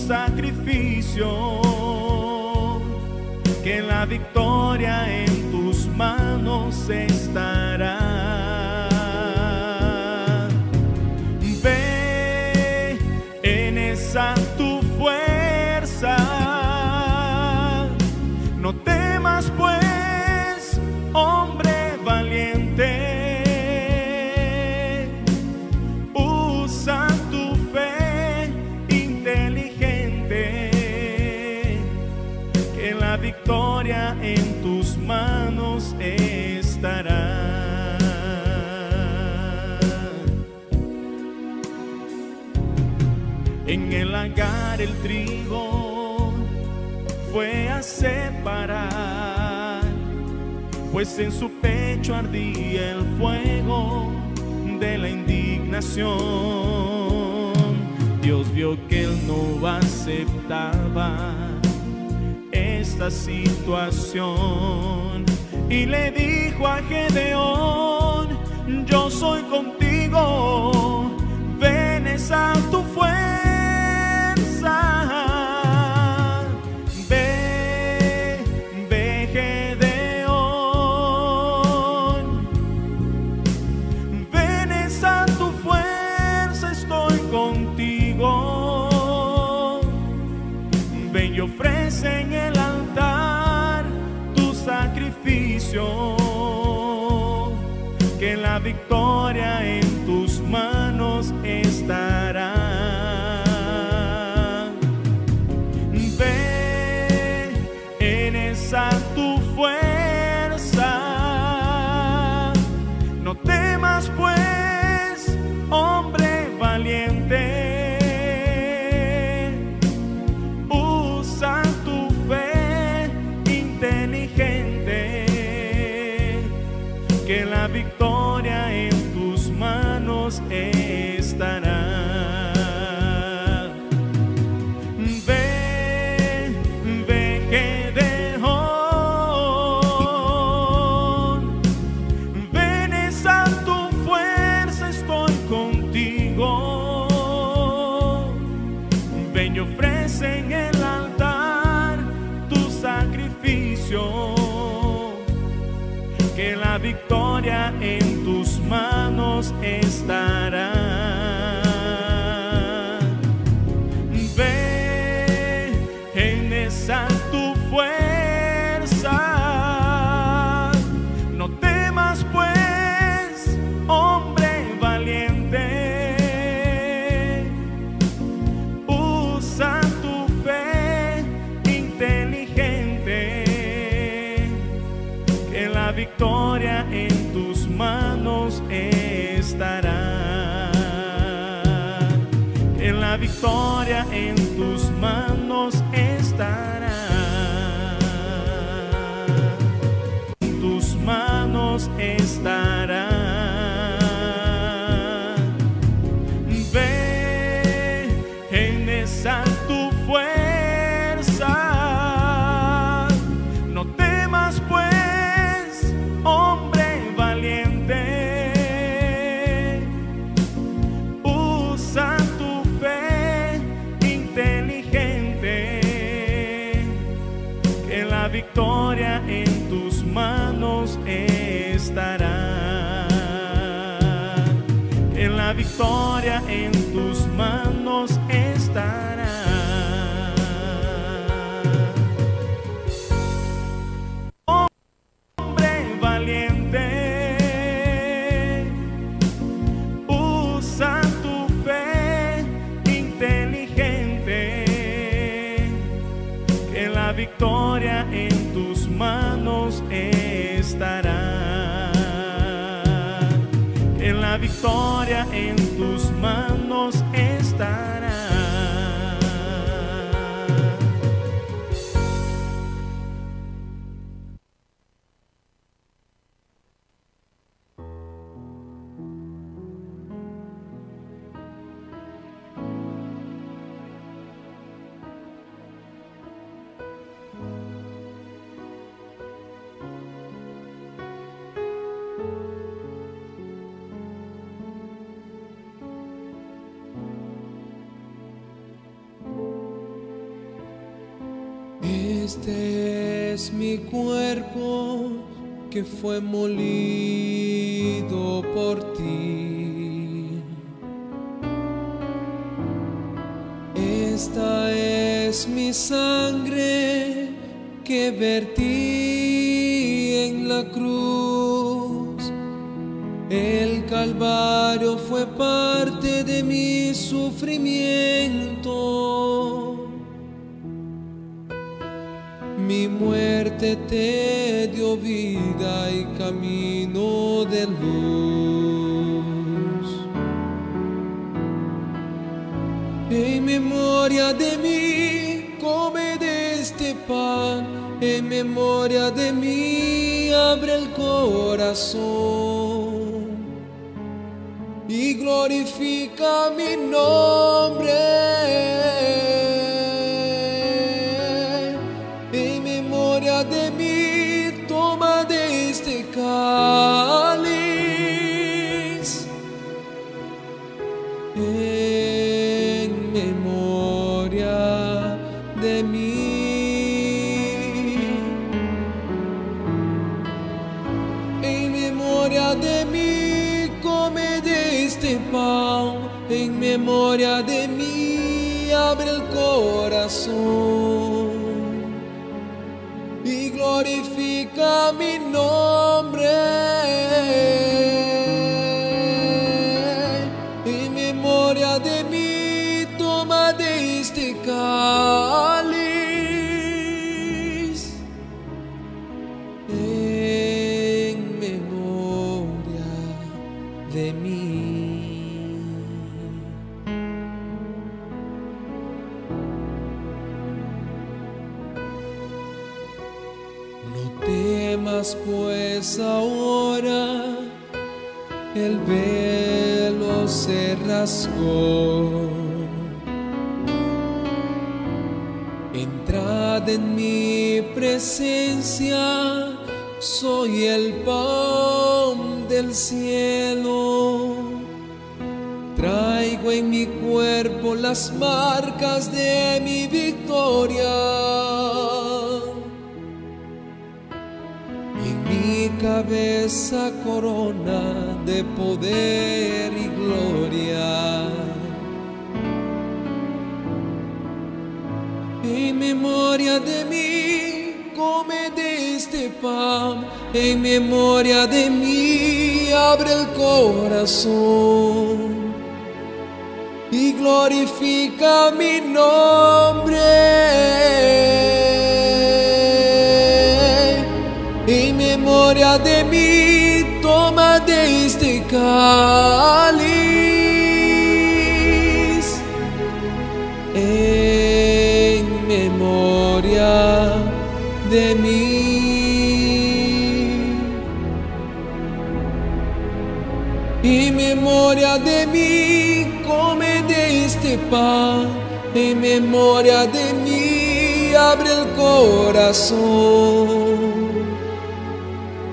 sacrificio, que la victoria en tus manos estará. Ve en esa tu fuerza, no temas pues, hombre valiente. Usa tu fe inteligente, que la victoria en tus manos estará. En el lagar el trigo fue a separar, pues en su pecho ardía el fuego de la indignación. Dios vio que él no aceptaba esta situación y le dijo a Gedeón: yo soy contigo, ven esa tu fuerza. Ve, ve Gedeón, ven esa tu fuerza, estoy contigo. Ven y ofrece en el altar tu sacrificio, que la victoria en tus manos estará. Ve en esa tu fuerza, no temas pues, hombre valiente. Usa tu fe inteligente, que la victoria en tus manos estará. Ve, ve Gedeón, ven esa tu fuerza, estoy contigo. Ven y ofrece en el altar tu sacrificio, que la victoria en tus manos estará. Ve en esa tu fuerza, no temas pues, hombre valiente. Usa tu fe inteligente, que la victoria en tus manos estará. Que la victoria en tus manos estará. En tus manos estará. Ve en esa tu fuerza, no temas pues, hombre valiente. Usa tu fe inteligente, que la victoria en tus manos estará. Que la victoria en tus manos estará. Hombre valiente, usa tu fe inteligente, que la victoria en tus manos estará. Que la victoria en tus manos estará. Este es mi cuerpo que fue molido por ti. Esta es mi sangre que vertí en la cruz. El Calvario fue parte de mi sufrimiento. Mi muerte te dio vida y camino de luz. En memoria de mí, come de este pan. En memoria de mí, abre el corazón y glorifica mi nombre. En memoria de mí, toma de este cáliz. En memoria de mí. En memoria de mí, come de este pan. En memoria de mí, abre el corazón y glorifica mi nombre. En memoria de mí, toma de este cáliz. En memoria de mí. No temas, pues ahora el velo se rasgó. Entrad en mi presencia, soy el pan del cielo. Traigo en mi cuerpo las marcas de mi victoria. En mi cabeza corona de poder y gloria. En memoria de mí, come de este pan. En memoria de mí, abre el corazón y glorifica mi nombre. En memoria de mí, toma de este cáliz. En memoria de mí. En memoria de mí, come de este pan. En memoria de mí, abre el corazón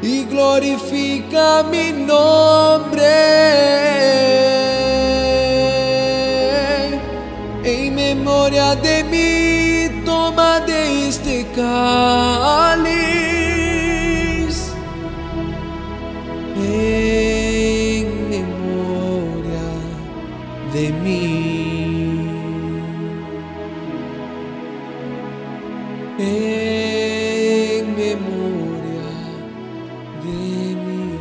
y glorifica mi nombre. En memoria de mí, toma de este cáliz. En memoria de mí. En memoria de mí.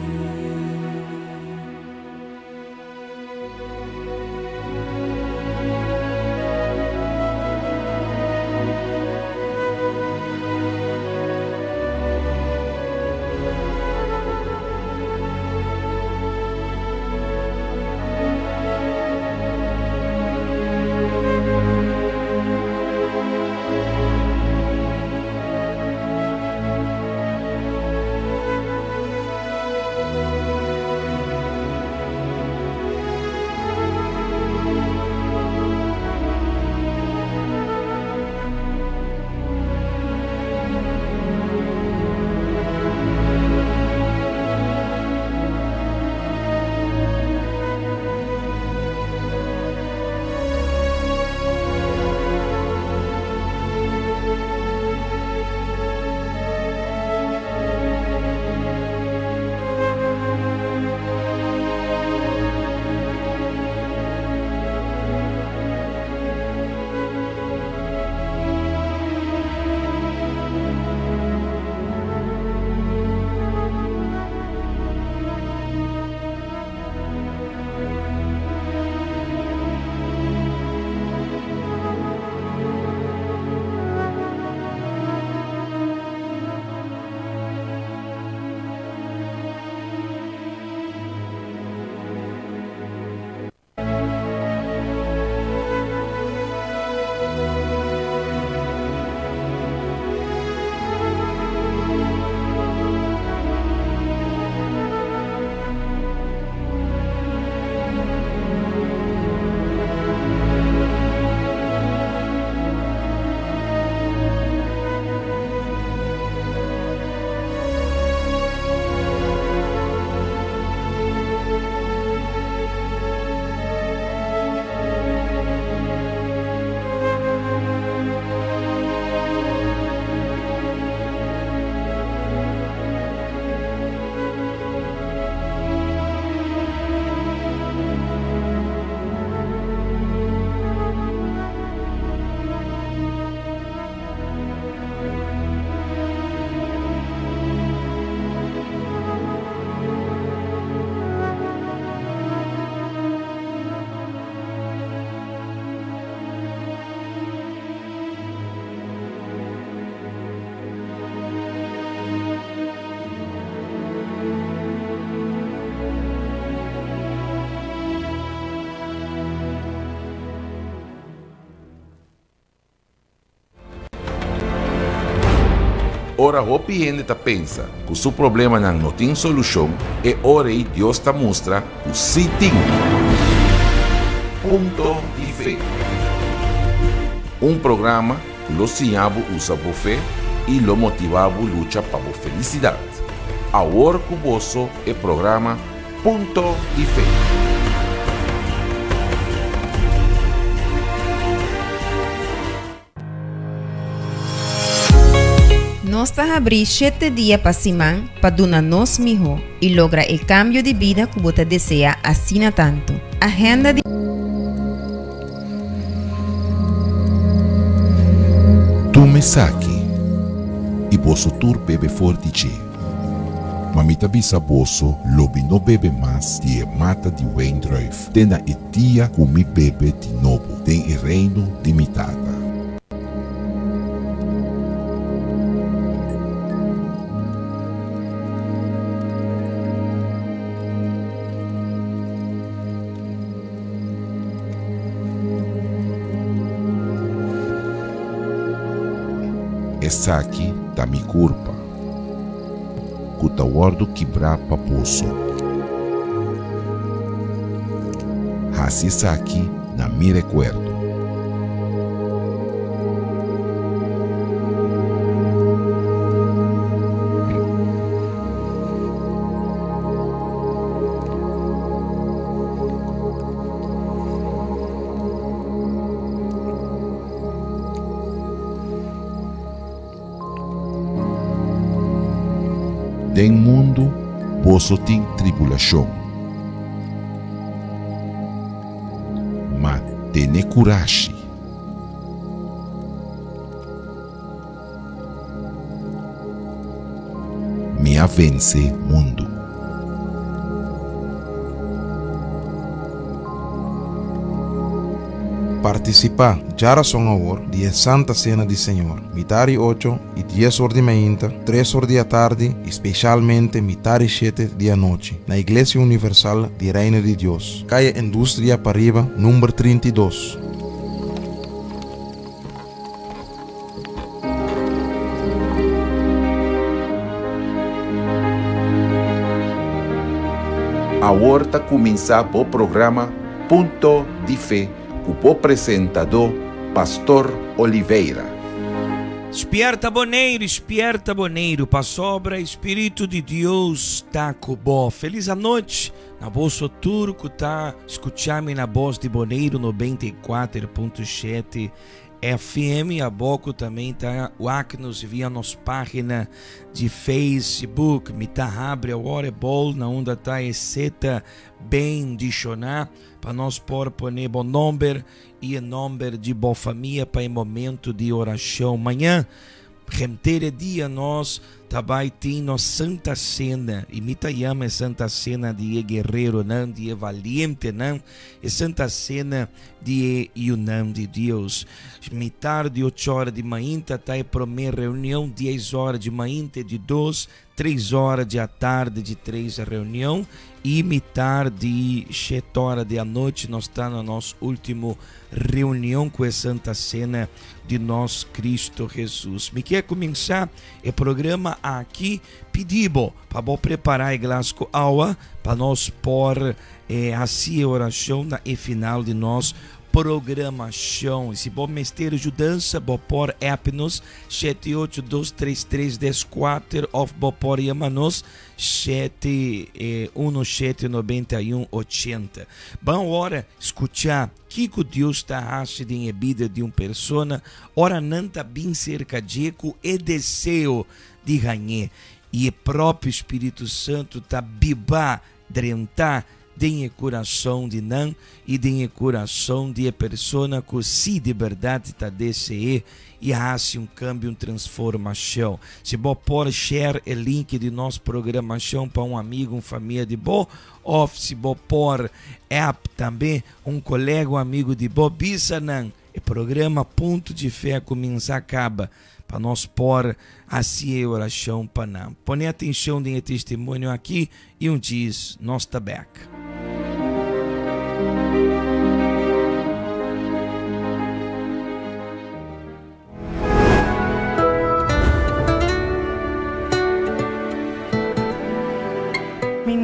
Ora hopi hende ta pensa ku su problemanan no tin solushon, e ora ei Dios ta mustra ku sí tin. Punto di Fe. Un programa ku lo siña bo usa bo fe i lo motivá bo lucha pa bo felisidat. Awor ku boso e programa Punto di Fe. Nos ta habrí shete dia pa siman pa duna nos mihó i logra e kambio di bida ku bo ta deseá asina tantu. Agenda di. Tuma esaki, i boso tur bebe for di dje. Ma mi ta bisa boso, lo mi no bebe mas di e mata di wijndruif te na e dia ku mi bebe di nobo den e reino di mi Tata. Esaki ta mi kurpa, ku ta wòrdu kibrá pa boso. Hasi esaki na mi rekuerdo. Den mundu boso tin tribulashon, ma tene kurashi. Mi a vense mundu. Partisipá djarason awor di e Santa Sena di Señor, mitar i ocho i dies or di mainta, tres or di atardi i speshalmente mitar i shete di anochi, na Iglesia Universal di Reino di Dios, Kaya Industria Pariba, number 32. Awor ta kuminsá bo programa Punto di Fe ku bo presentadó Pastor Oliveira. Spierta Boneiru, spierta Boneiru, pasobra e Spiritu di Dios ta ku bo. Felis anochi na boso tur ku ta skucha mi na Bos di Boneiru 94.7 FM abo ku tambe ta wak nos via nos página di Facebook. Mi ta habri awor e bol na unda ta e seta bendishoná pa nos por pone bo nomber i e nomber di bo famia pa e momento di orashon. Mañan Henter e dia nos ta bai tin nos Santa Cena, i mi ta yama e Santa Cena di e guerreronan, di e valientenan, e Santa Cena di e yunan di Dios. Mitar di ocho ora di mainta ta e prome reunion, dies ora di mainta e di dos, Tres ora di atardi di tres reunion y mitar di shete ora di anochi nos ta na nos ultimo reunion cu e Santa Cena di nos Cristo Jesus. Mi kier cuminsa e programa aki pidi bo pa bo prepara e glas cu awa pa nos por haci e oracion na e final di nos programacion. Y si bo mester yudansa bo por app nos Shete ocho dos tres tres des kuater òf bo por yama nos shete uno shete nobenta i un ochenta. Ban ora skuchá kiko Dios ta hasi den e bida di un persona ora nan ta bin serka dje ku e deseo di hañ'é i e propio Spiritu Santu ta biba drentá den e kurason di nan i den e kurason di e persona ku si di bèrdat ta dese'é i hasi un kambio, un transformashon. Si bo por share e link di nos programashon pa un amigu, un famia di bo, òf si bo por app tambe un kolega, un amigu di bo, bisa nan e programa Punto di Fe a kuminsá kaba pa nos por hasi e orashon pa nan. Pone atenshon den e testimonio aki i un djis nos ta bèk.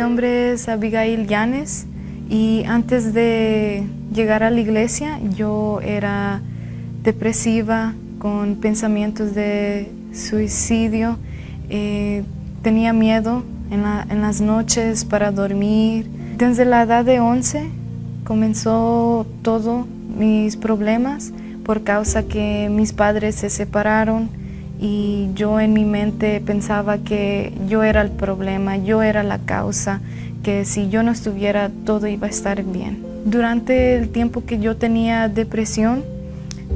nombre es Abigail Llanes y antes de llegar a la iglesia yo era depresiva, con pensamientos de suicidio, tenía miedo en las noches para dormir. Desde la edad de 11 comenzó todos mis problemas por causa que mis padres se separaron y yo en mi mente pensaba que yo era el problema, yo era la causa, que si yo no estuviera todo iba a estar bien. Durante el tiempo que yo tenía depresión,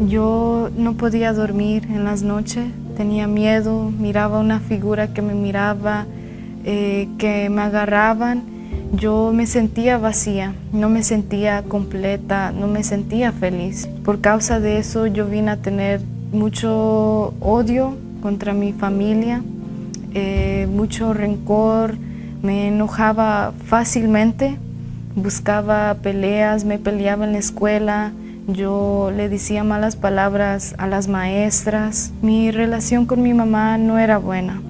yo no podía dormir en las noches, tenía miedo, miraba una figura que me miraba, que me agarraban. Yo me sentía vacía, no me sentía completa, no me sentía feliz. Por causa de eso yo vine a tener mucho odio contra mi familia, mucho rencor, me enojaba fácilmente, buscaba peleas, me peleaba en la escuela, yo le decía malas palabras a las maestras. Mi relación con mi mamá no era buena.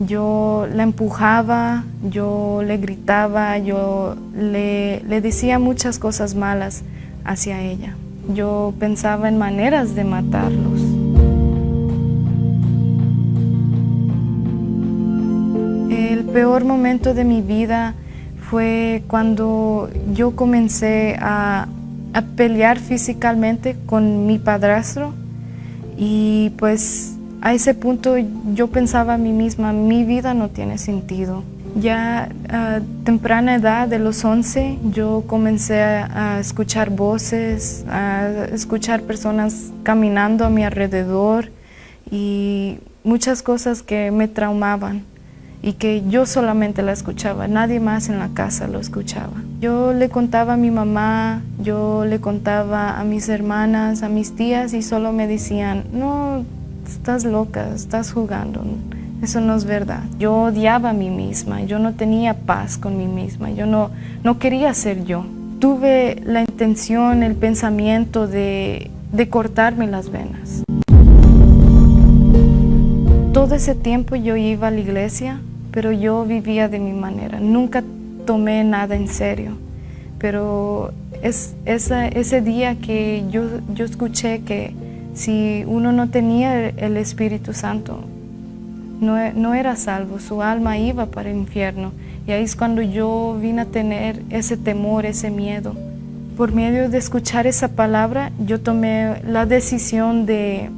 Yo la empujaba, yo le gritaba, yo le decía muchas cosas malas hacia ella. Yo pensaba en maneras de matarlos. El peor momento de mi vida fue cuando yo comencé a pelear físicamente con mi padrastro y pues a ese punto yo pensaba a mí misma, mi vida no tiene sentido. Ya a temprana edad, de los 11, yo comencé a escuchar voces, a escuchar personas caminando a mi alrededor y muchas cosas que me traumaban y que yo solamente la escuchaba, nadie más en la casa lo escuchaba. Yo le contaba a mi mamá, yo le contaba a mis hermanas, a mis tías y solo me decían, no, estás loca, estás jugando, eso no es verdad. Yo odiaba a mí misma, yo no tenía paz con mí misma, yo no quería ser yo. Tuve la intención, el pensamiento de cortarme las venas. Todo ese tiempo yo iba a la iglesia, pero yo vivía de mi manera, nunca tomé nada en serio. Pero ese día que yo escuché que si uno no tenía el Espíritu Santo, no era salvo, su alma iba para el infierno. Y ahí es cuando yo vine a tener ese temor, ese miedo. Por medio de escuchar esa palabra, yo tomé la decisión de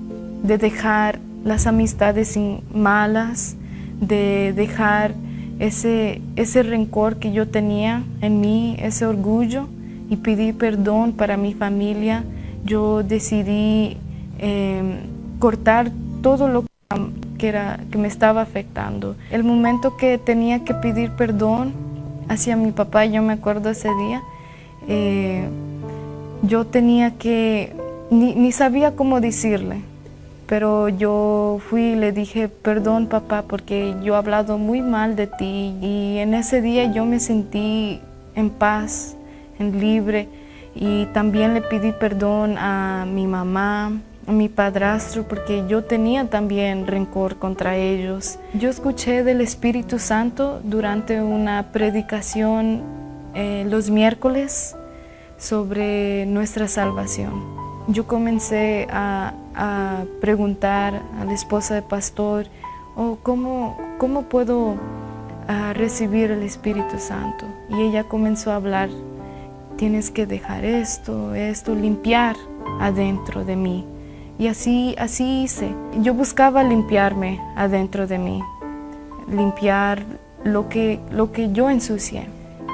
dejar las amistades malas, de dejar ese rencor que yo tenía en mí, ese orgullo, y pedí perdón para mi familia. Yo decidí cortar todo lo que me estaba afectando. El momento que tenía que pedir perdón hacia mi papá, yo me acuerdo ese día, yo tenía que, ni sabía cómo decirle, pero yo fui y le dije, perdón papá, porque yo he hablado muy mal de ti. Y en ese día yo me sentí en paz, en libre, y también le pedí perdón a mi mamá, a mi padrastro, porque yo tenía también rencor contra ellos. Yo escuché del Espíritu Santo durante una predicación los miércoles sobre nuestra salvación. Yo comencé a preguntar a la esposa del pastor, oh, ¿cómo puedo recibir el Espíritu Santo? Y ella comenzó a hablar, tienes que dejar esto, limpiar adentro de mí. Y así hice. Yo buscaba limpiarme adentro de mí, limpiar lo que yo ensucié.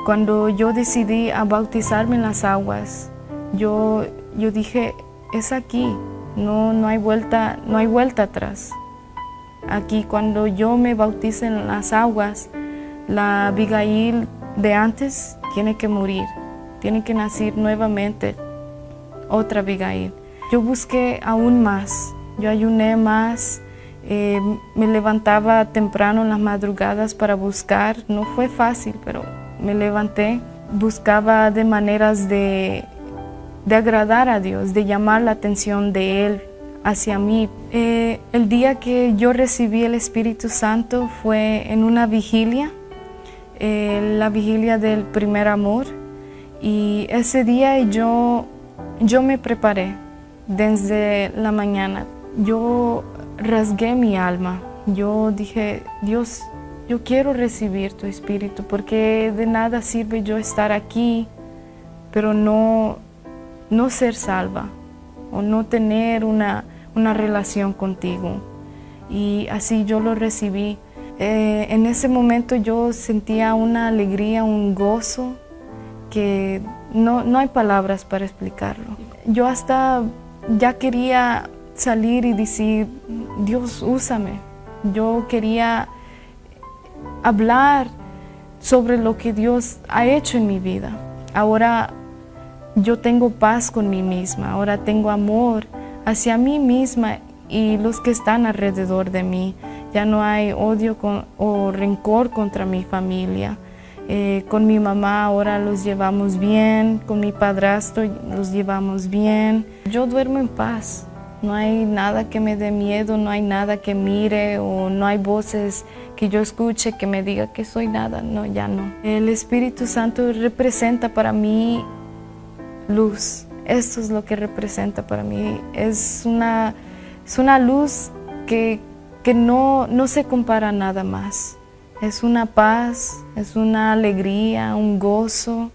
Cuando yo decidí a bautizarme en las aguas, yo dije, es aquí, no hay vuelta, no hay vuelta atrás. Aquí cuando yo me bautice en las aguas, la Abigail de antes tiene que morir, tiene que nacer nuevamente otra Abigail. Yo busqué aún más, yo ayuné más, me levantaba temprano en las madrugadas para buscar. No fue fácil, pero me levanté. Buscaba de maneras de agradar a Dios, de llamar la atención de Él hacia mí. El día que yo recibí el Espíritu Santo fue en una vigilia. La vigilia del primer amor y ese día yo me preparé desde la mañana. Yo rasgué mi alma. Yo dije: "Dios, yo quiero recibir tu espíritu porque de nada sirve yo estar aquí, pero no ser salva o no tener una relación contigo". Y así yo lo recibí. En ese momento yo sentía una alegría, un gozo que no hay palabras para explicarlo. Yo hasta ya quería salir y decir: "Dios, úsame". Yo quería hablar sobre lo que Dios ha hecho en mi vida. Ahora yo tengo paz con mí misma, ahora tengo amor hacia mí misma y los que están alrededor de mí. Ya no hay odio o rencor contra mi familia. Con mi mamá ahora los llevamos bien, con mi padrastro los llevamos bien. Yo duermo en paz. No hay nada que me dé miedo, no hay nada que mire o no hay voces que yo escuche que me diga que soy nada. No, ya no. El Espíritu Santo representa para mí luz. Esto es lo que representa para mí. Es una luz que no se compara a nada más. Es una paz, es una alegría, un gozo.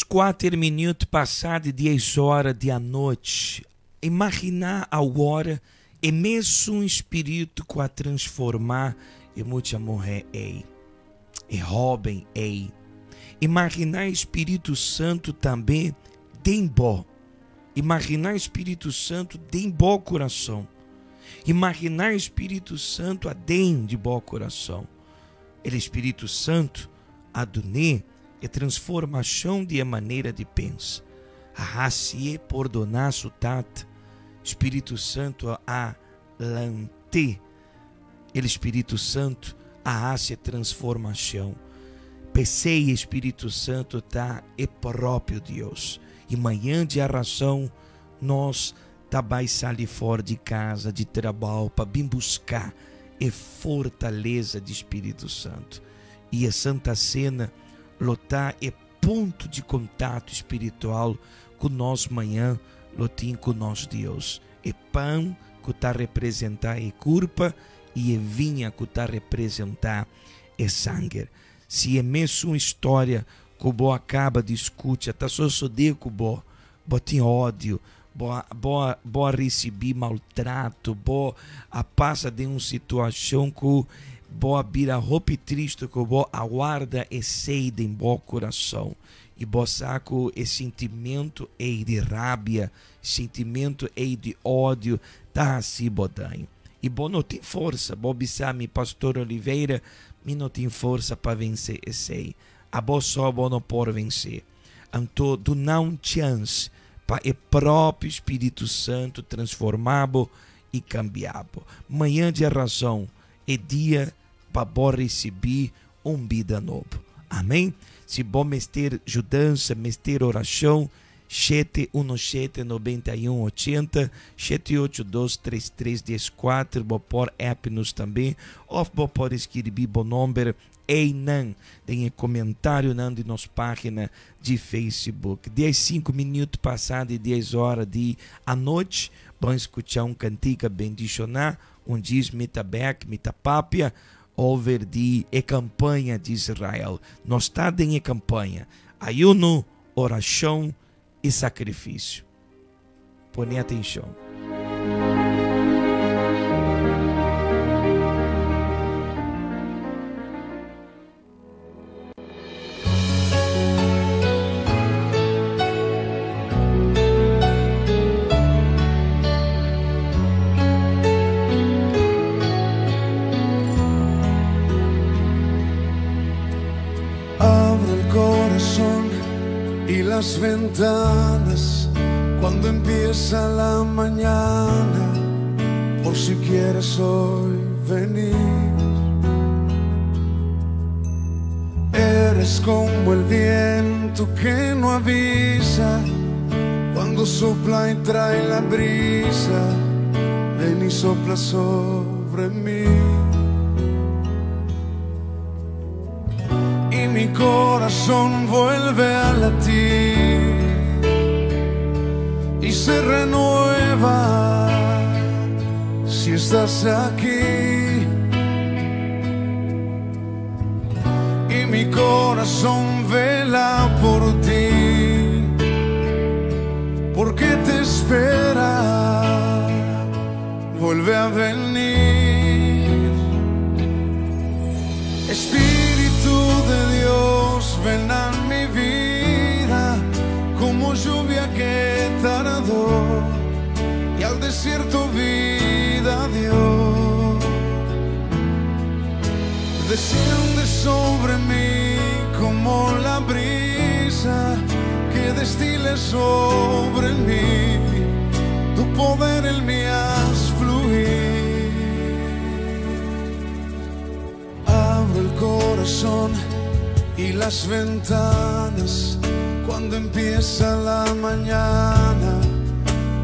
4 minutos pasá 10 or di anochi. Imaginá awor e mesun spiritu ku a transformá e mucha muhé ei, e hóben ei. Imaginá Spiritu Santu tambe den bo. Imaginá Spiritu Santu den bo kurason. Imaginá Spiritu Santu aden di bo kurason. E Spiritu Santu a dun'é e transformashon di manera di pensa. A hasié pordoná su tata. Spiritu Santu a lant'é. E Spiritu Santu a hasi transformashon. P'esei Spiritu Santu ta e propio Dios. I mañan djarason nos ta bai sali for di kas, di trabou, pa bin buska e fortalesa di Spiritu Santu. I e Santa Sena lo ta e punto di kontakto spiritual ku nos mañan lo tin ku nos Dios. E pan ku ta representá e kurpa i e biña ku ta representá e sanger. Si e mesun historia ku bo a kaba di skucha, ta sosodé ku bo, bo tin odio, bo a risibí maltrato, bo a pasa den un situashon ku bo a bira hopi tristu, ku bo a warda esei den bo kurason. I bo sa ku e sentimentu ei di rabia, sentimentu ei di odio, ta hasi bo daño. I bo no tin forsa, bo bisa mi: "Pastor Oliveira, mi no tin forsa pa vense esei". Abo so bo no por vense. Anto, duna un chèns pa e propio Spiritu Santu transformá i kambia bo. Mañan djarason e dia pa bo risibí un bida nobo. Amèn? Si bo mester yudansa, mester orashon, 717 91 80 782 3314, bo por app nos tambe, òf bo por skirbi bo nòmber einan den komentarionan di nos página di Facebook. 10 5 minüt pasá 10 or di anochi, ban skucha un kantika bendishoná, un dia mi ta bèk, mi ta papia, over di e kampaña di Israel. Nos ta den kampaña. Ayuno, orashon i sakrifisio. Pone atenshon. Abre el corazón y las ventanas cuando empieza la mañana, por si quieres hoy venir. Eres como el viento que no avisa cuando sopla y trae la brisa. Ven y sopla sobre mí. Y mi corazón vuelve a latir y se renueva si estás aquí. Y mi corazón vela por ti, porque te espera, vuelve a venir. Espíritu de Dios, ven a mi vida como lluvia que tardó y al desierto vida dio. Desciende sobre mí como la brisa que destile sobre mí. Tu poder en mí haz fluir. Abro el corazón y las ventanas cuando empieza la mañana,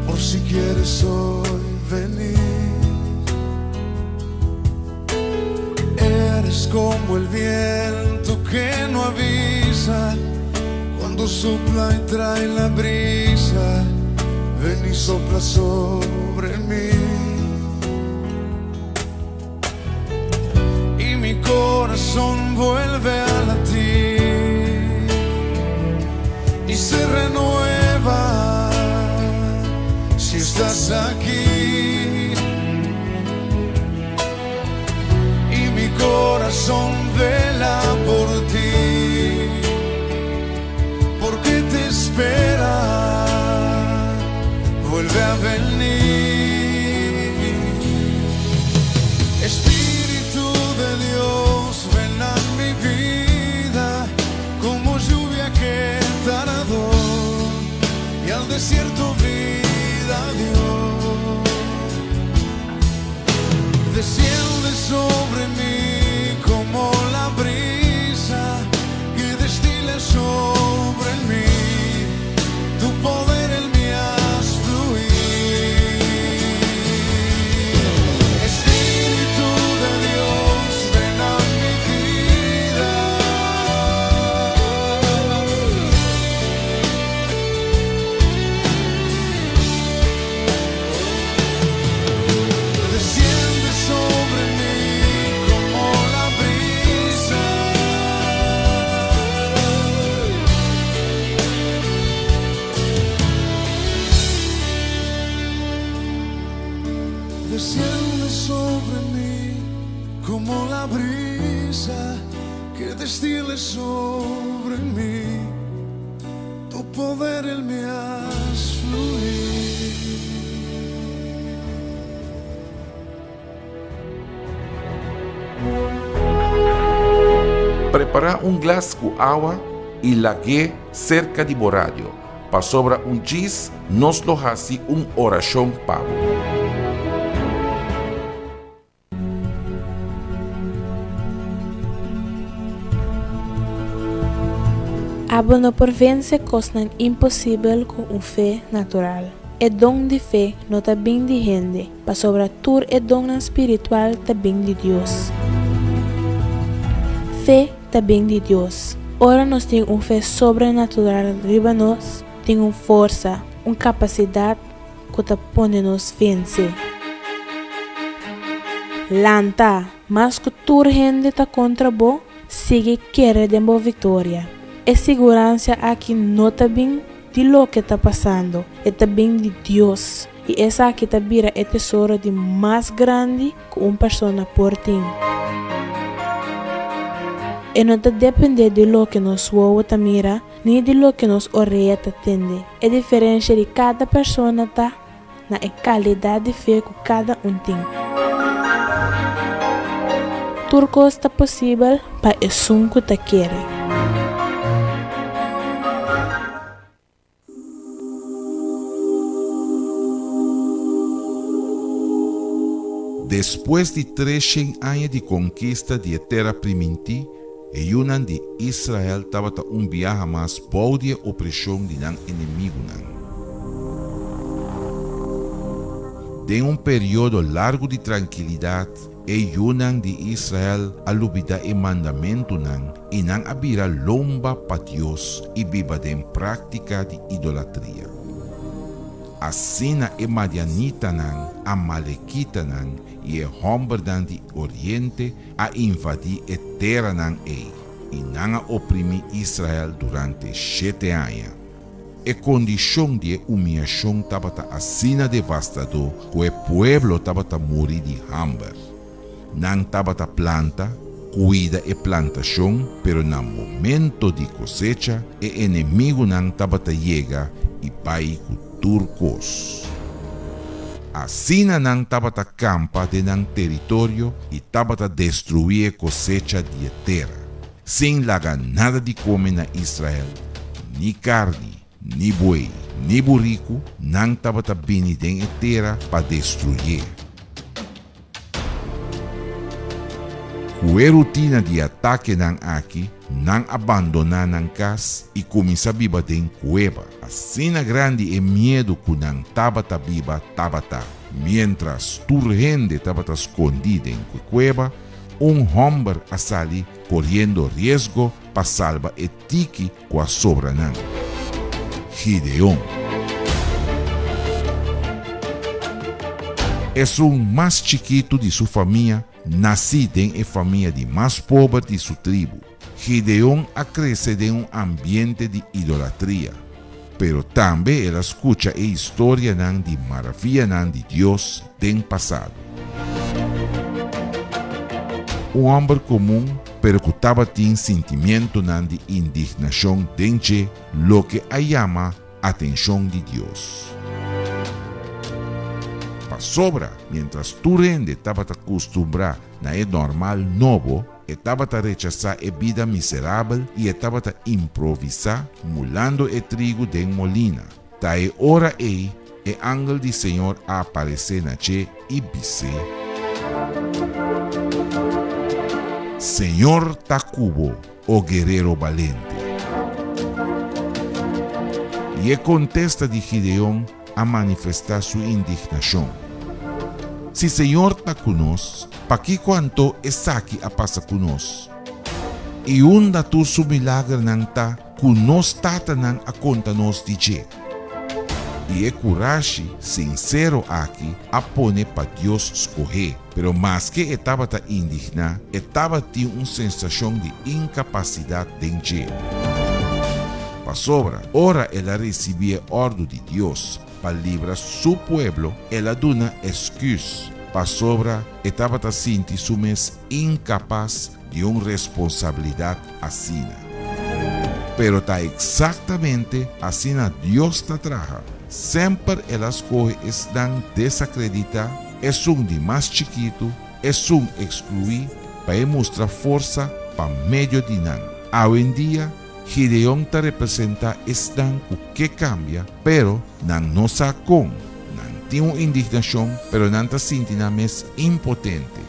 por si quieres hoy venir. Eres como el viento que no avisa, cuando sopla y trae la brisa, ven y sopla sobre mí. Y mi corazón vuelve a latir y se renueva si estás aquí. Y mi corazón vela por ti, porque te espera, vuelve a venir. Espíritu de Dios, ven a mi vida como lluvia que tardó y al desierto vida dio. Desciende sobre mí como la brisa que destila sobre mí, tu poder en mí haz fluir. Espíritu de Dios, ven a mi vida. Desciende sobre mí como la brisa. Desciende sobre mí como la brisa que destile sobre mí. Tu poder en mí haz fluir. Prepará un glas ku awa i lag'é serka di bo radio, pasobra un djis nos lo hasi un orashon pa bo. Abo no por vence cosnan imposibel cu un fe natural. E don di fe no ta bin di hende, pasobra tur e donnan spiritual ta bin di Dios. Fe ta bin di Dios. Ora nos tin un fe sobrenatural riba nos, tin un forsa, un capacidad cu ta pone nos vence. Lanta! Mas cu tur hende ta contra bo, sigui kere den bo victoria. E sigurancia aki no ta bin di loke ta pasando, e ta bin di Dios, y esaki ta bira e tesoro di mas grandi cu un persona por tin. E no ta depende di loke nos wowo ta mira, ni di loke nos orea ta tende. E diferencia di cada persona ta na e calidad di fe cu cada un tin. Tur cos ta posibel pa esun cu ta kere. Despues di treshen aña di konkista di e Tera Primintí, e yunan di Israel tabata un biaha mas bou di e opreshon di nan enemigunan. Den un periodo largu di trankilidat, e yunan di Israel a lubidá e mandamentunan i nan a bira lomba pa Dios i biba den práktika di idolatria. Asina e madianitanan, amalekitanan i e hòmbernan di oriente a invadí e teranan ei, i nan a oprimí Israel durante shete aña. E kondishon di e umiashon tabata asina devastadó ku e pueblo tabata muri di hamber. Nan tabata planta, kuida e plantashon, pero na momento di kosecha e enemigunan tabata yega i bai ku tur kos. Asina nan tabata kampa den nan teritorio i tabata destruí e kosecha di e tera, sin laga nada di kome na Israel, ni karni, ni buey, ni buriku, nan tabata bini den e tera pa destruyé. Ku e rutina di atakenan aki, nan a bandoná nan kas i kuminsá biba den kueba. Asina grandi e miedu ku nan tabata biba tabata. Miéntras tur hende tabata skondí den ku e kueba, un hòmber a sali koriendo riesgo pa salba e tiki ku a sobra nan. Gideon. Esun mas chikitu di su famia, nasí den e famia di mas pober di su tribu. Gideon a krese den un ambiente di idolatria, pero tambe el a skucha e historianan di maravianan di Dios den pasado. Un hòmber komun pero ku tabatin sintimientonan di indignashon den dje, loke a yama atenshon di Dios. Pasobra miéntras tur hende tabata kustumbrá na e normal nobo, e tabata rechasá e bida miserabel i e tabata improvisá mulando e trigu den molina. Ta e ora ei e angel di Señor a aparesé na dje i bis'é, Señor ta ku bo, o guerero balente. I e kontesta di Gideon a manifestá su indignashon, Si Señor ta ku nos, pakiko anto esaki a pasa ku nos? I unda tur su milagernan ta ku nos tatanan a konta nos di dje? I e kurashi sinsero aki a pone pa Dios skoh'é. Pero maske e tabata indigná, e tabatin un sensashon di inkapasidat den dje. Pasobra, ora el a risibí e òrdu di Dios pa libra Su pueblo, el a duna esküs, pasobra e tabata sinti su mes inkapas di un responsabilidat asina. Pero ta eksaktamente asina Dios ta traha. Semper el a skohe esnan desakreditá, esun di mas chikitu, esun ekskluí, pa e mustra forsa pa medio di nan. Awendia, Gideon ta representá esnan ku ke kambia, pero nan no sa kon. Nan tin un indignashon, pero nan ta sinti nan mes impotente.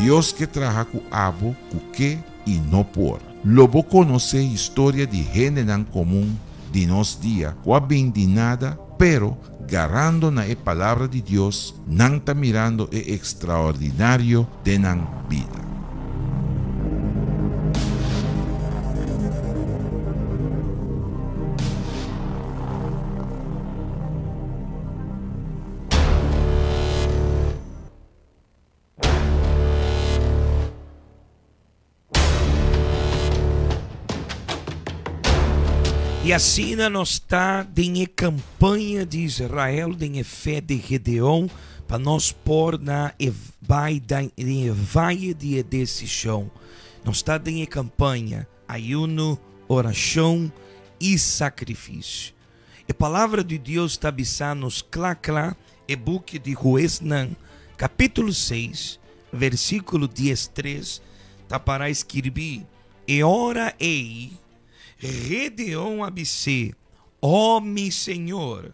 Dios ke traha ku abo ku ke i no por. Lo bo konosé historia di hendenan komun di nos dia ku a bin di nada, pero garando na e Palabra di Dios nan ta mirando e ekstraordinario den nan bida. I asina nos ta den e kampaña di Israel den e fe di Gedeon pa nos por na e bai den e vaye di e desishon. Nos ta den e kampaña ayuno, orashon i sakrifisio. E Palabra di Dios ta bisa nos kla kla e buki di Huesnan kapítulo 6 versíkulo 13 ta para skirbí, E ora ei Gedeon a bis'é, O mi señor,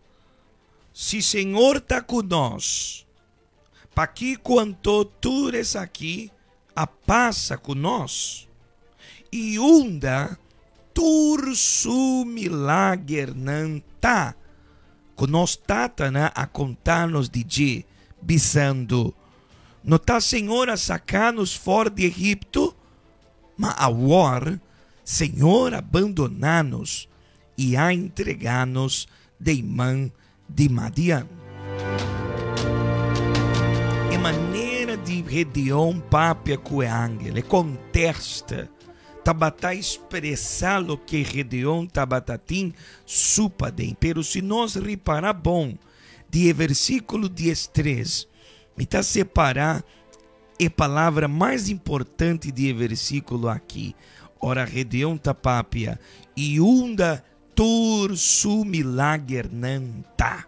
si señor ta ku nos, pakiko anto tur esaki a pasa ku nos? I unda tur su milagernan ta? Ku nos tatanan a konta nos di dje, bisando, No ta Señor a saka nos for di Egipto? Ma awor Señor a bandoná nos i a entregá nos den man di Madian. E manera di Gedeon papia ku e angel, e kontesta, tabata expresa loke Gedeon tabata tin su paden. Pero si nos ripara bon di e versíkulo diestres, mi ta separá e palabra mas importante di e versíkulo aki, ora Gedeon ta papia, I unda tur su milagernan ta?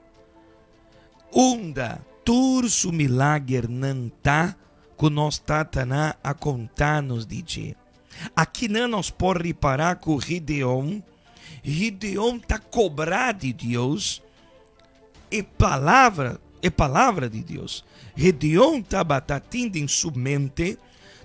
Unda tur su milagernan ta ku nos tatanan a konta nos di dje? Akinan nos por ripará ku Gideon, Gideon ta kobrá di Dios e palabra, e palabra di Dios. Gideon tabata tin den su mente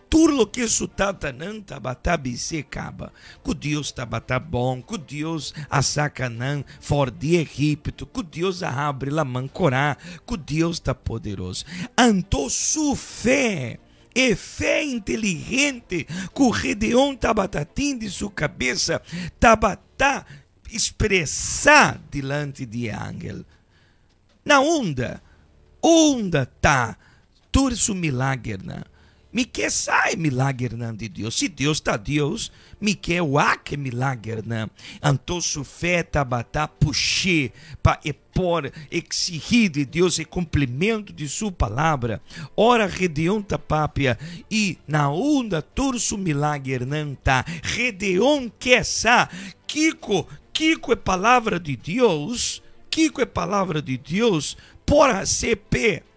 tur loke su tatanan tabata bis'é kaba, ku Dios tabata bon, ku Dios a saka nan for di Egipto, ku Dios a habri laman korá, ku Dios ta poderoso. Anto su fe, e fe inteligente ku Gedeon tabata tin di su kabesa, tabata Expresá dilanti di e angel. Na unda? Unda ta tur su milagernan? Mi ke sa e milagernan di Dios. Si Dios ta Dios, mi ke wak e milagernan. Anto su fe tabata push'é pa e por exigí di Dios e cumplimentu di su palabra. Ora Gedeon ta papia i na unda tur su milagernan ta, Gedeon ke sa kiko, kiko e palabra di Dios, kiko e palabra di Dios por hase p'e.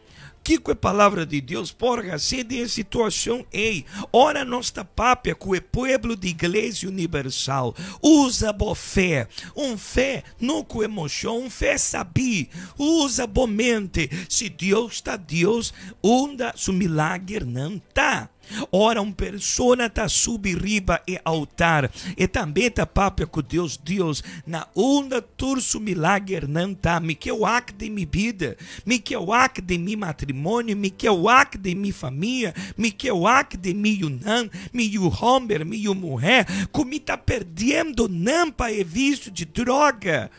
Kiko e Palabra di Dios por hasi den e situashon ei? Ora nos ta papia ku e pueblo di Iglesia Universal, usa bo fe, un fe no ku emoshon, un fe sabí. Usa bo mente. Si Dios ta Dios, unda su milagernan ta? Ora un persona ta subi riba e altar, e tambe ta papia ku Dios, Dios, na unda tur su milagernan ta? Mi ke wak den mi bida, mi ke wak den mi matrimonio, mi ke wak den mi famia, mi ke wak den mi yunan, mi yu homber, mi yu muhé, ku mi ta perdiendo nan pa e visio di droga.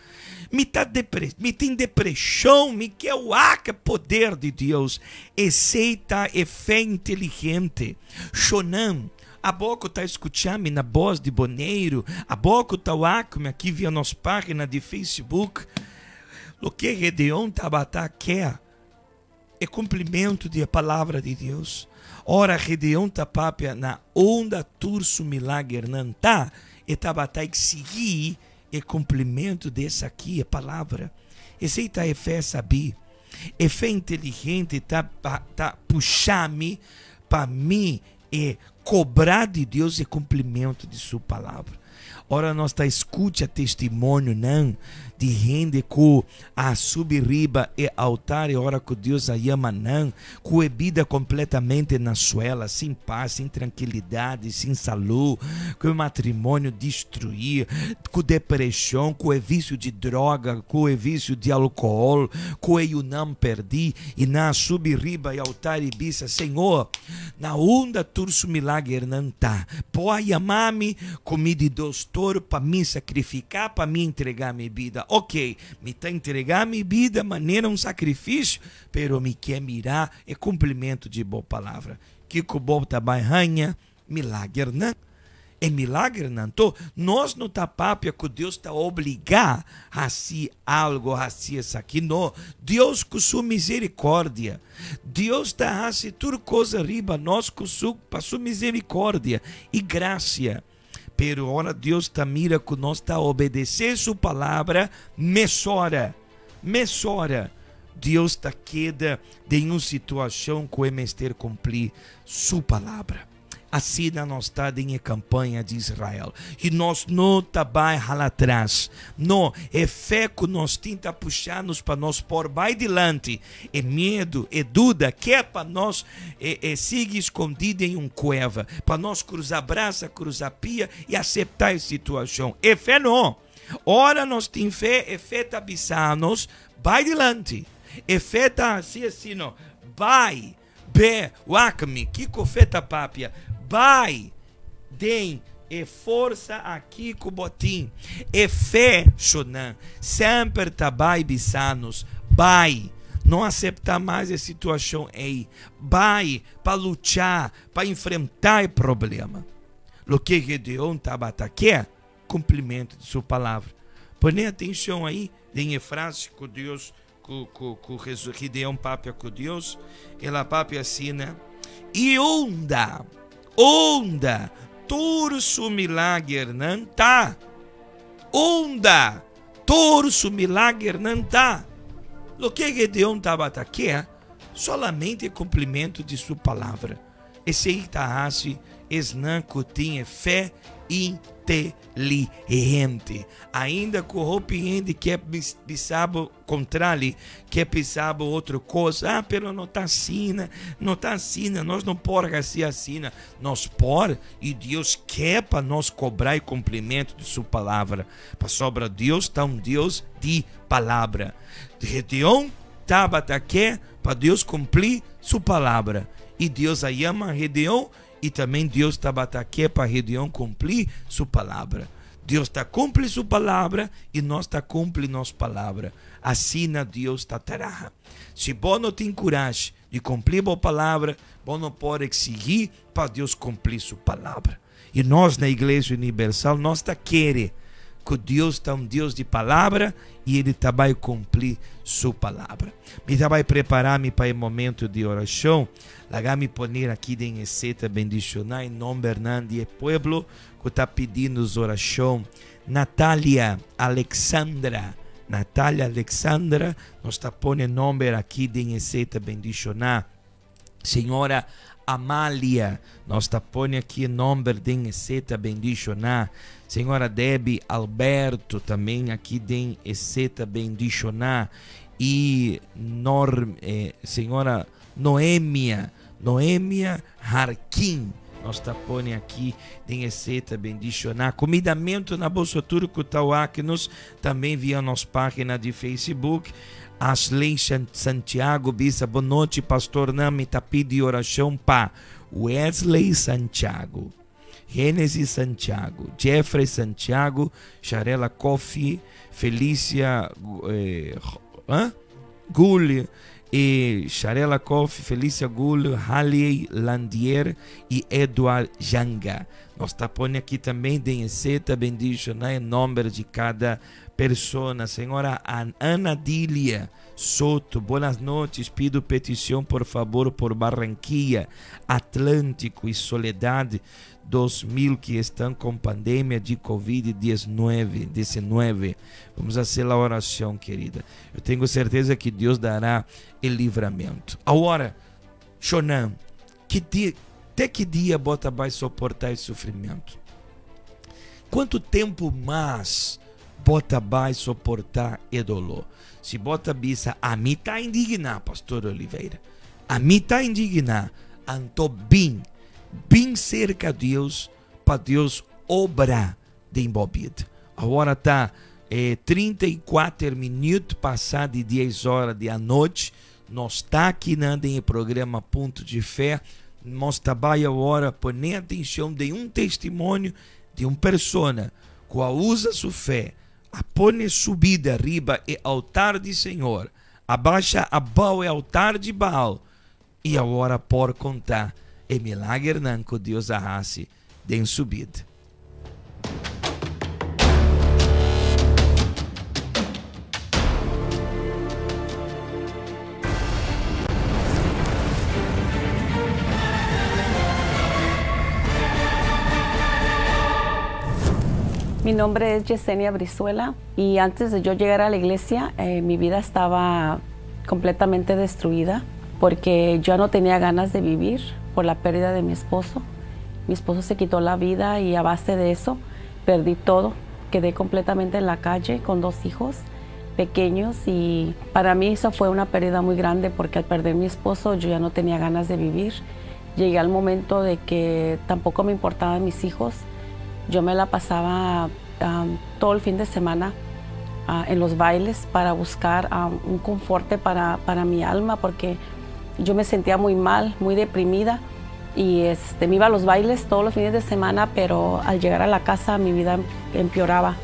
Mi ta depre, mi tin depreshon, mi ke wak e poder di Dios. Esei ta e fe inteligente. Shonan, abo ku ta skucha mi na Bos di Boneiru, abo ku ta wak mi aki via nos pagina di Facebook, loke Gedeon tabata ke e kumplimentu di e palabra di Dios. Ora Gedeon ta papia na unda tur su milagernan ta, e tabata eksigí e kumplimentu di esaki, e palabra. Esei ta e fe sabí. E fe inteligente ta ta pusha mi pa mi e kobra di Dios e kumplimentu di su palabra. Ora nos ta skucha testimonionan di hende ku a subi riba e altar e ora ku Dios a yama nan, ku e bida kompletamente na suela, sin pas, sin trankilidat, sin salú, ku e matrimonio destruí, ku depreshon, ku e visio di droga, ku e visio di alkohòl, ku e yunan pèrdí, i nan a subi riba e altar i bisa, Señor, Na unda tur su milagernan ta? Bo a yama mi ku mi di dos toro pa mi sakrifiká, pa mi entregá mi bida. Oke, mi ta entregá mi bida manera un sakrifisio, pero mi ke mira e kumplimentu di bo palabra. Kiko bo ta bai haña? Milagernan. E milagernan to nos no ta papia ku Dios ta obligá hasi algo, hasi esaki. No, Dios ku su misericordia. Dios ta hasi tur kos riba nos ku su pa su misericordia i grasia. Pero ora Dios ta mira ku nos ta obedesé su palabra, mesora, mesora Dios ta keda den un situashon ku e mester kumpli su palabra. Asina nos ta den e kampaña di Israel i nos no ta bai hala atras. No, e fe ku nos tin ta pusha nos pa nos por bai dilanti. E miedu, e duda ke pa nos e sigui skondí den un kueva, pa nos krusa brasa, krusa pia i aseptá e situashon. E fe no! Ora nos tin fe, e fe ta bisa nos. Bai dilanti. E fe ta hasi asina, Bai, be, wak mi, kiko fe ta papia? Bai den e forsa aki ku bo tin. E fe, shonnan, semper ta bai bisa nos, Bai, no aseptá mas e situashon ei. Bai pa lucha, pa enfrentá e problema. Loke Gedeon tabata ke, kumplimentu di su palabra. Pone atenshon ei den e frase ku Dios ku ku ku Gideon papia ku Dios. El a papia asina, I unda, unda tur su milagernan ta? Unda tur su milagernan ta? Loke Gideon tabata ke, solamente e kumplimentu di su palabra. Esei ta hasi esnan ku tin e fe inteligente. Ainda ku hopi hende ke bisa bo kontrali, ke bisa bo otro kos, ah, pero no ta asina, no ta asina, nos no por hasi asina. Nos por, i Dios ke pa nos kobra e kumplimentu di su palabra, pasobra Dios ta un Dios di palabra. Gedeon tabata ke pa Dios kumpli su palabra. I Dios a yama Gedeon i tambe Dios tabata ke pa Gedeon kumpli su palabra. Dios ta kumpli su palabra i nos ta kumpli nos palabra. Asina Dios ta traha. Si bo no tin kurashi di kumpli bo palabra, bo no por eksigí pa Dios kumpli su palabra. I nos na Iglesia Universal nos ta kere ku Dios ta un Dios di palabra i E ta bai kumpli su palabra. Mi ta bai prepará mi pa e momento di orashon. Laga mi pone aki den e seta bendishoná e nòmbernan di e pueblo ku ta pidiendo orashon. Natalia Alexandra, Natalia Alexandra, nos ta pone nòmber aki den e seta bendishoná. Señora Amalia, nos ta pone aki e nòmber den e seta bendishoná. Señora Debbie Alberto, tambe aki den e seta bendishoná. I Norm, señora Noemia, Noemia Harkin, nos ta pone aki den e seta bendishoná. Kumindamentu na boso tur ku ta wak nos tambe via nos página di Facebook. Ashley Santiago bisa, Bon nochi, pastor nan, mi ta pidi orashon pa Wesley Santiago, Genesis Santiago, Jeffrey Santiago, Sharela Coffee, Felicia eh, Gul, e Sharela Coffee, Felicia Gul, Halley Landier i Edward Janga. Nos ta pone aki tambe den e seta bendishoná e nòmber di kada persona. Señora Ana Dilia Soto, buenas noches. Pido petición por favor por Barranquilla, Atlántico y Soledad 2000 que estão com pandemia de Covid-19. 19. Vamos fazer a oração, querida. Eu tenho certeza que Deus dará o livramento. Agora, Shonan, que dia, até que dia bo ta bai suportá e sufrimentu? Kuantu tempu mas bo ta bai suportá e doló? Si bo ta bisa, ami ta indigná, Pastor Oliveira. Ami ta indigná. Anto bin, bin serka Dios pa Dios obra den bo bida. Awor ta eh, 34 minüt pasá di 10 ora di anochi. Nos ta aki nan den e programa Punto di Fé. Nos ta bai awor pone atenshon den un testimonio di un persona ku a usa su fe, a pone su bida riba e altar di Señor, a basha abou e altar di Baal i awor a por konta e milagernan ku Dios a hasi den su bida. Mi nombre es Yesenia Brizuela y antes de yo llegar a la iglesia eh, mi vida estaba completamente destruida porque yo no tenía ganas de vivir por la pérdida de mi esposo. Mi esposo se quitó la vida y a base de eso perdí todo. Quedé completamente en la calle con dos hijos pequeños y para mí eso fue una pérdida muy grande porque al perder mi esposo yo ya no tenía ganas de vivir. Llegué al momento de que tampoco me importaban mis hijos. Yo me la pasaba um, todo el fin de semana en los bailes para buscar un conforte para, para mi alma porque yo me sentía muy mal, muy deprimida y este, me iba a los bailes todos los fines de semana, pero al llegar a la casa mi vida empeoraba.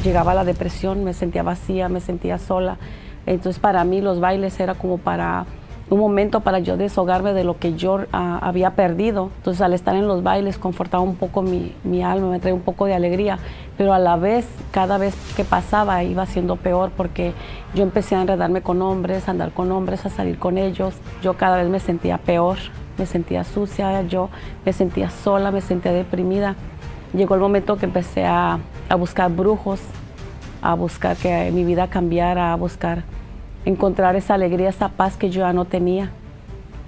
Llegaba la depresión, me sentía vacía, me sentía sola. Entonces para mí los bailes era como para un momento para yo deshogarme de lo que yo ah, había perdido. Entonces al estar en los bailes confortaba un poco mi, mi alma, me traía un poco de alegría, pero a la vez, cada vez que pasaba iba siendo peor porque yo empecé a enredarme con hombres, a andar con hombres, a salir con ellos. Yo cada vez me sentía peor, me sentía sucia, yo me sentía sola, me sentía deprimida. Llegó el momento que empecé a, a buscar brujos, a buscar que mi vida cambiara, a buscar encontrar esa alegría, esa paz que yo ya no tenía.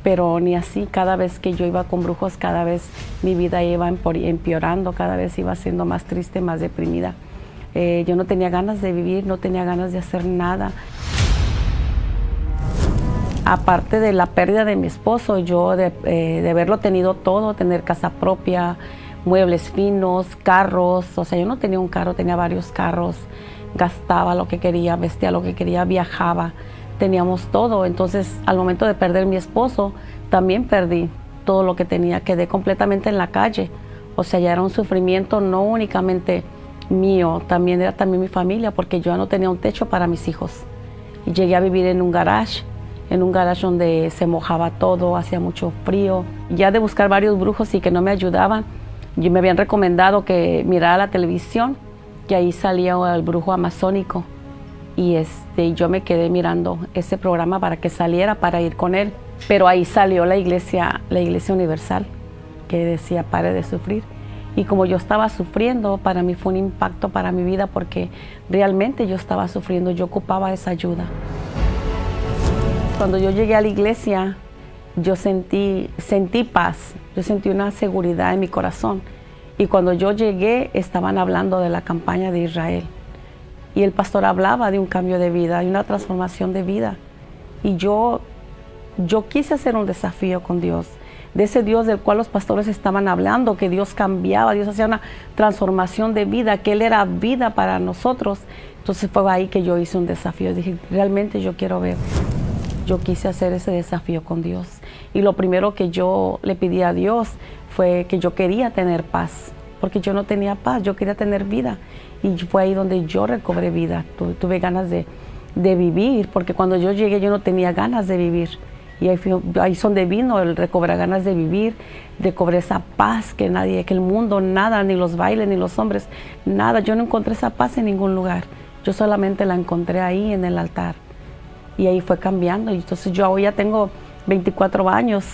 Pero ni así, cada vez que yo iba con brujos, cada vez mi vida iba empeorando, cada vez iba siendo más triste, más deprimida. Eh, yo no tenía ganas de vivir, no tenía ganas de hacer nada. Aparte de la pérdida de mi esposo, yo de, eh, de haberlo tenido todo, tener casa propia, muebles finos, carros, o sea, yo no tenía un carro, tenía varios carros, gastaba lo que quería, vestía lo que quería, viajaba, teníamos todo. Entonces, al momento de perder mi esposo, también perdí todo lo que tenía, quedé completamente en la calle. O sea, ya era un sufrimiento no únicamente mío, también era también mi familia, porque yo ya no tenía un techo para mis hijos. Y llegué a vivir en un garage, en un garage donde se mojaba todo, hacía mucho frío. Ya de buscar varios brujos y que no me ayudaban, y me habían recomendado que mirara la televisión, que ahí salía el brujo amazónico. Y este, yo me quedé mirando ese programa para que saliera, para ir con él. Pero ahí salió la iglesia, la iglesia universal, que decía pare de sufrir. Y como yo estaba sufriendo, para mí fue un impacto para mi vida porque realmente yo estaba sufriendo, yo ocupaba esa ayuda. Cuando yo llegué a la iglesia, yo sentí, sentí paz, yo sentí una seguridad en mi corazón. Y cuando yo llegué, estaban hablando de la campaña de Israel. Y el pastor hablaba de un cambio de vida, de una transformación de vida. Y yo, yo quise hacer un desafío con Dios, de ese Dios del cual los pastores estaban hablando, que Dios cambiaba, Dios hacía una transformación de vida, que Él era vida para nosotros. Entonces fue ahí que yo hice un desafío. Dije, realmente yo quiero ver. Yo quise hacer ese desafío con Dios. Y lo primero que yo le pedí a Dios fue que yo quería tener paz, porque yo no tenía paz, yo quería tener vida. Y fue ahí donde yo recobré vida, tuve, ganas de, de, vivir, porque cuando yo llegué yo no tenía ganas de vivir. Y ahí, ahí es donde vino el recobrar ganas de vivir, recobré esa paz que nadie, que el mundo, nada, ni los bailes, ni los hombres, nada. Yo no encontré esa paz en ningún lugar. Yo solamente la encontré ahí en el altar. Y ahí fue cambiando. Y entonces yo hoy ya tengo 24 años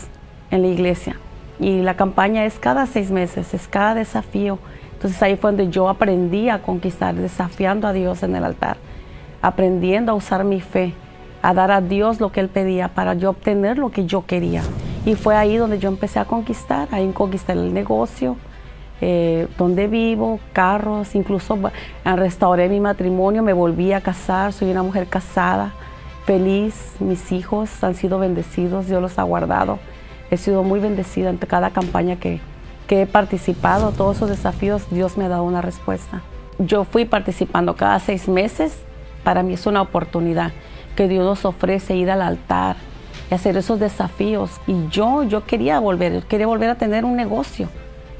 en la iglesia. Y la campaña es cada seis meses, es cada desafío. Entonces ahí fue donde yo aprendí a conquistar, desafiando a Dios en el altar, aprendiendo a usar mi fe, a dar a Dios lo que Él pedía para yo obtener lo que yo quería. Y fue ahí donde yo empecé a conquistar, ahí conquisté el negocio, eh, donde vivo, carros, incluso restauré mi matrimonio, me volví a casar, soy una mujer casada, feliz, mis hijos han sido bendecidos, Dios los ha guardado. He sido muy bendecida en cada campaña que, que he participado, todos esos desafíos, Dios me ha dado una respuesta. Yo fui participando cada seis meses, para mí es una oportunidad que Dios nos ofrece ir al altar y hacer esos desafíos. Y yo, yo quería volver, yo quería volver a tener un negocio.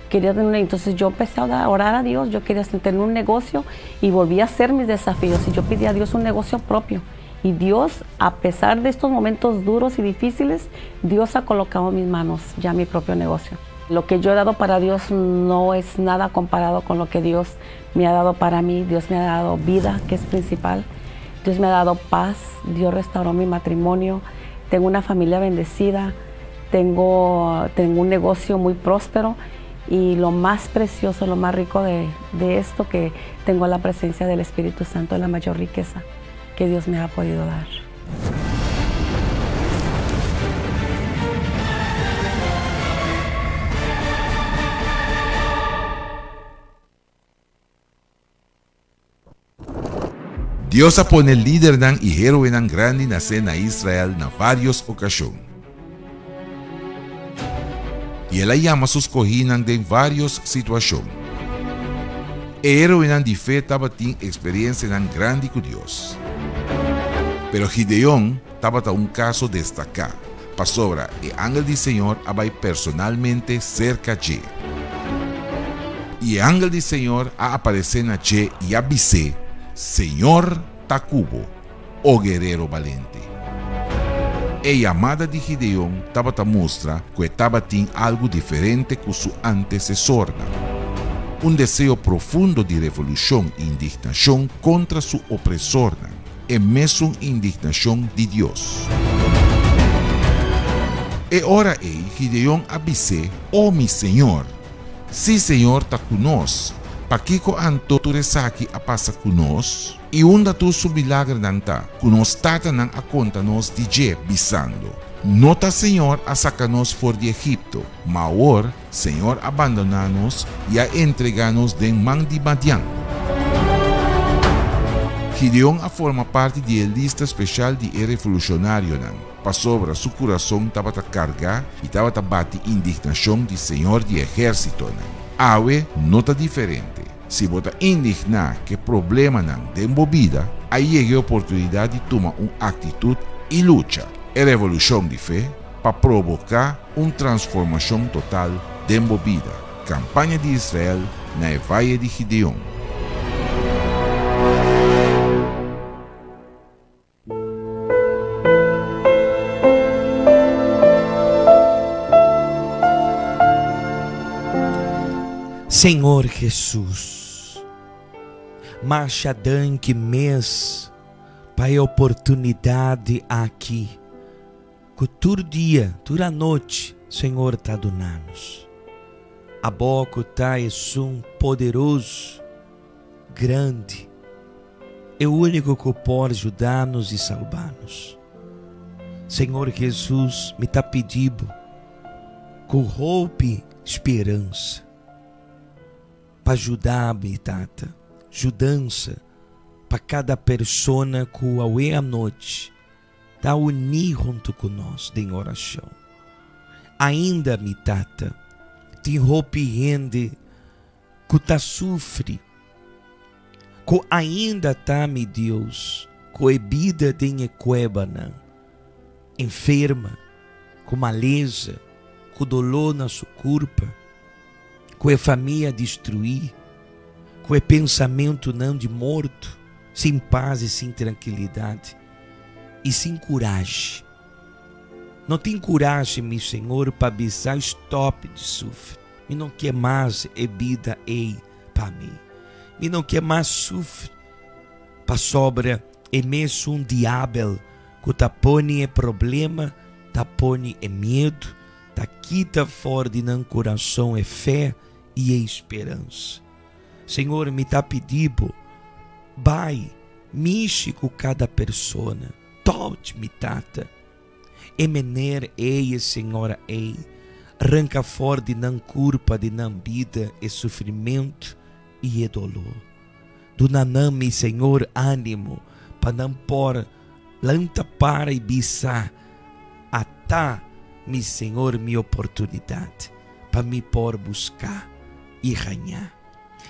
Quería tener entonces yo empecé a orar a Dios, yo quería tener un negocio y volví a hacer mis desafíos. Y yo pedí a Dios un negocio propio. Y Dios, a pesar de estos momentos duros y difíciles, Dios ha colocado en mis manos ya mi propio negocio. Lo que yo he dado para Dios no es nada comparado con lo que Dios me ha dado para mí. Dios me ha dado vida, que es principal. Dios me ha dado paz, Dios restauró mi matrimonio, tengo una familia bendecida, tengo, tengo un negocio muy próspero y lo más precioso, lo más rico de, de esto que tengo la presencia del Espíritu Santo, la mayor riqueza que Dios me ha podido dar. Dios a pone lidernan i héroenan grandi nase na Israel na vários okashon. I el a yama su skohínan den vários situashon. E héroenan di fe tabatin eksperensianan grandi ku Dios. Pero Gideon tabata un kaso destaká, pasobra e angel di Señor a bai personalmente serka dje. I e angel di Señor a aparesé na dje i a bis'é, Señor ta ku bo, o guerero balente. E yamada di Gideon tabata mustra ku e tabatin algu diferente ku su antesesornan, un deseo profundo di revolushon i indignashon kontra su opresornan, e mesun indignashon di Dios. E ora ei Gideon a bis'é, O mi señor! Si Señor ta ku nos, pakiko anto tur esaki a pasa ku nos? I unda tur su milagernan ta, ku nos tatanan a konta nos di dje, bisando, No ta Señor a saka nos for di Egipto, ma awor Señor a bandoná nos i a entregá nos den man di Madian. Gideon a forma parti di e lista speshal di e revolushonarionan, pasobra su kurason tabata kargá i tabata bati indignashon di Señor di ehérsitonan. Awe no ta diferente. Si bo ta indigná ku e problemanan den bo bida, a yega e oportunidat di tuma un aktitut i lucha, e revolushon di fe, pa proboká un transformashon total den bo bida. Kampaña di Israel na e Vaye di Gideon. Señor Jesus, masha danki mes pa e oportunidad aki cu tur dia, tur anochi, Señor ta duna nos. Abo cu ta esun poderoso, grandi, e único cu por juda nos y salba nos. Señor Jesus, mi ta pidi bo cu hopi speransa pa juda mi, Tata, judansa pa cada persona cu awe anochi ta uni hunto cu nos den oracion. Ainda, mi Tata, tin hopi hende ku ta sufri, ku ainda ta, mi Dios, ku e bida den e kuebanan, enferma, ku malesa, ku doló na su kurpa, ku e famia destruí, ku e pensamentunan di morto, sin pas i sin trankilidat i sin kurashi. No tin kurashi, mi Señor, pa bisa stòp di sufri. Mi no ke mas e bida ei pa mi. Mi no ke mas sufri pasobra e mesun diabel ku ta pone e problema, ta pone e miedu, ta kita for di nan kurason e fe i e speransa. Señor, mi ta pidi bo, bai, mishi ku kada persona, touch mi Tata. E mener ei, e señora ei, ranka for di nan kurpa, di nan bida, e sufrimentu i e doló. Duna nan, mi Señor, ánimo pa nan por lanta para i bisa, Ata, mi Señor, mi oportunidat pa mi por buska i haña.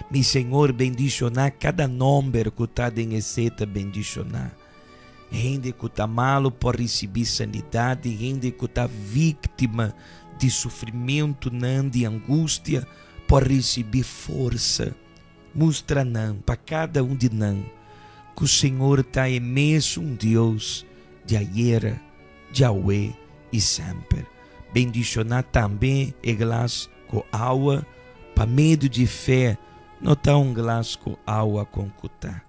Mi Señor, bendishoná kada nòmber ku ta den e seta bendishoná. Hende ku ta malu por risibí sanidat i hende ku ta víktima di sufrimentunan di angustia por risibí forsa. Mustra nan, pa kada un di nan, ku Señor ta e mesun Dios di ayera, djawe i semper. Bendishoná tambe e glas ku awa, pa medio di fe no ta un glas ku awa kon ku ta.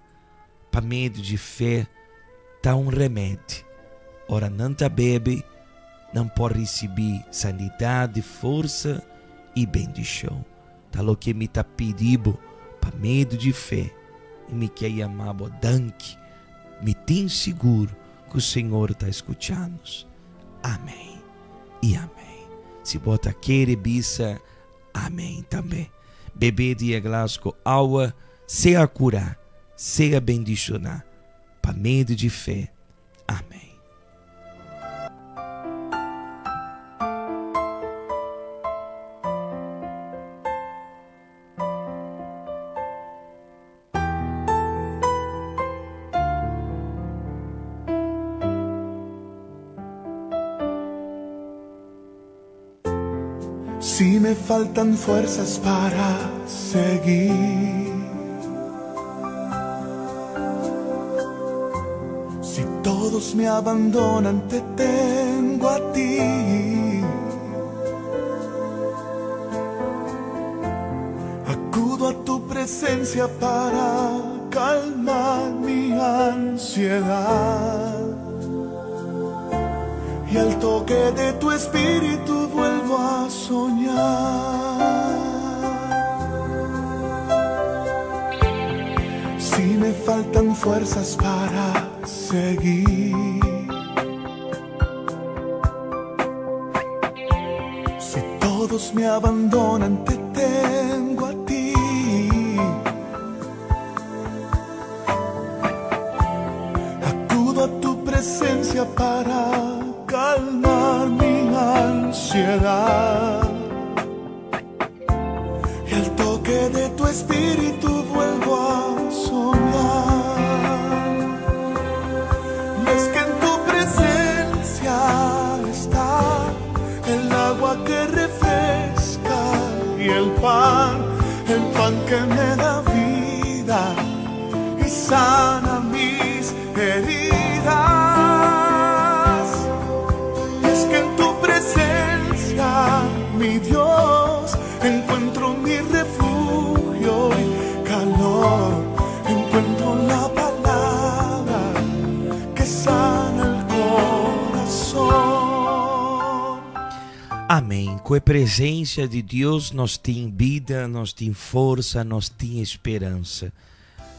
Pa medio di fe ta un remedi. Ora nan ta bebe, nan por risibí sanidad, forsa i bendishon. Ta loke mi ta pidi bo pa medio di fe, i mi ke yama bo danki. Mi tin sigur ku Señor ta skucha nos. Amèn i amèn. Si bo ta kere bisa Amèn tambe. Bebe di e glas ku awa, sea kurá, sea bendishoná pa medio di fe. Amèn. Si me faltan fuerzas para seguir. Si todos me abandonan, te tengo a ti. Acudo a tu presencia para calmar mi ansiedad. Y al toque de tu espíritu vuelvo a soñar. Si me faltan fuerzas para seguir. Si todos me abandonan, te tengo a ti. Acudo a tu presencia para calmar mi ansiedad. Y al toque de tu espíritu vuelvo a soñar. Y es que en tu presencia está el agua que refresca y el pan que me da vida y sana mis heridas. Es que en tu presencia, mi Dios, encuentro mi refugio y calor. Encuentro la palabra que sana el corazón. Amém. Com a presença de Deus, nós tem vida, nós tem força, nós tem esperança.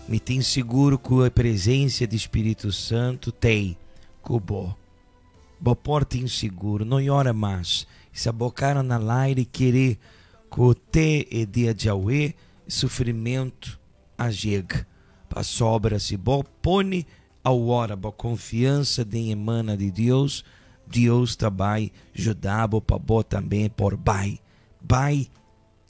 Me tem seguro com a presença do Espírito Santo, tem cubo. Bo porta inseguro, não ora mais. Se abocaram na laire querer que te e dia de auê, sofrimento agega. A sobra se bo pone a hora, bo confiança de emana de Deus, Deus também ajudava para bo também por bai. Bai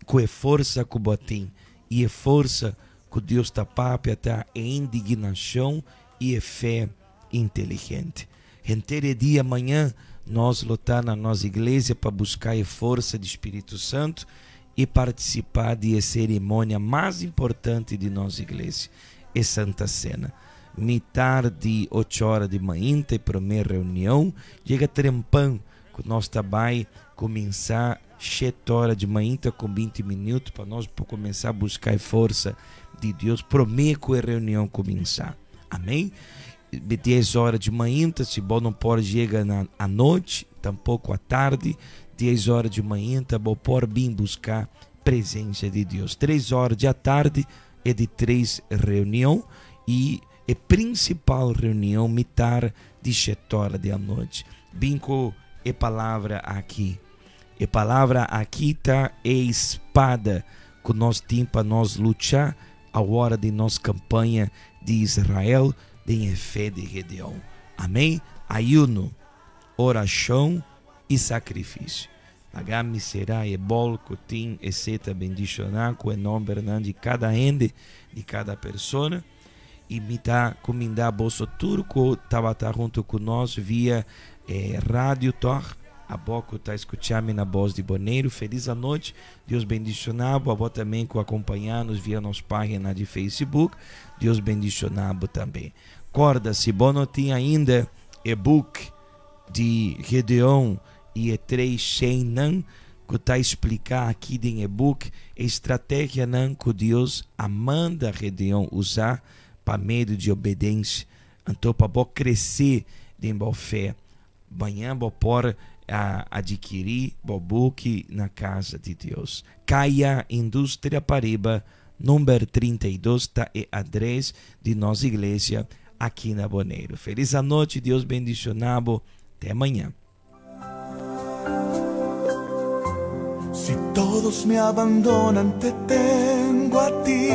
com a força que bo tem e a força que Deus tá papia até a indignação e a fé inteligente. Inteiro dia amanhã nós lutar na nossa igreja para buscar a força do Espírito Santo e participar de cerimônia mais importante de nossa igreja, é Santa Cena. Mitar de 8 horas de manhã, tem primeira reunião, chega trempão, que nós também começar 7 horas de manhã com 20 minutos para nós começar a buscar a força de Deus, prometo a reunião começar. Amém? 10 horas de manhã, se bom não pode chegar à noite, tampouco à tarde, 10 horas de manhã, tá bom por bem buscar presença de Deus. 3 horas da tarde é de 3 reunião e a principal reunião mitar de 7 horas da noite. Bem com a palavra aqui. A palavra aqui tá a espada que nós temos para nós lutar a hora de nossa campanha de Israel de fé de Gedeão. Amém? Ayuno, oração e sacrifício. Pagame será ebol, cotim, etc. Bendicionar com o nome de cada ende, de cada pessoa. E me tá comendar bolso turco, estava tá junto conosco via Rádio Tor. A boca está escutando na voz de Boneiro. Feliz a noite. Deus bendicionado. A boa também com acompanhar-nos via nossa página de Facebook. Deus bendicionado também. Corda, se bom não tem ainda e-book de Gedeon e E3 Sheinan, que está a explicar aqui em e-book a estratégia não que Deus amanda Gedeon usar para meio de obediência. Então, para bom crescer em boa fé. Amanhã vou pôr a adquirir o book na casa de Deus. Caia Indústria Pariba, número 32, tá e adresse de nossa igreja aqui na Boneiro. Feliz a noite, Deus bendicionado. Até amanhã. Si todos me abandonan, te tengo a ti.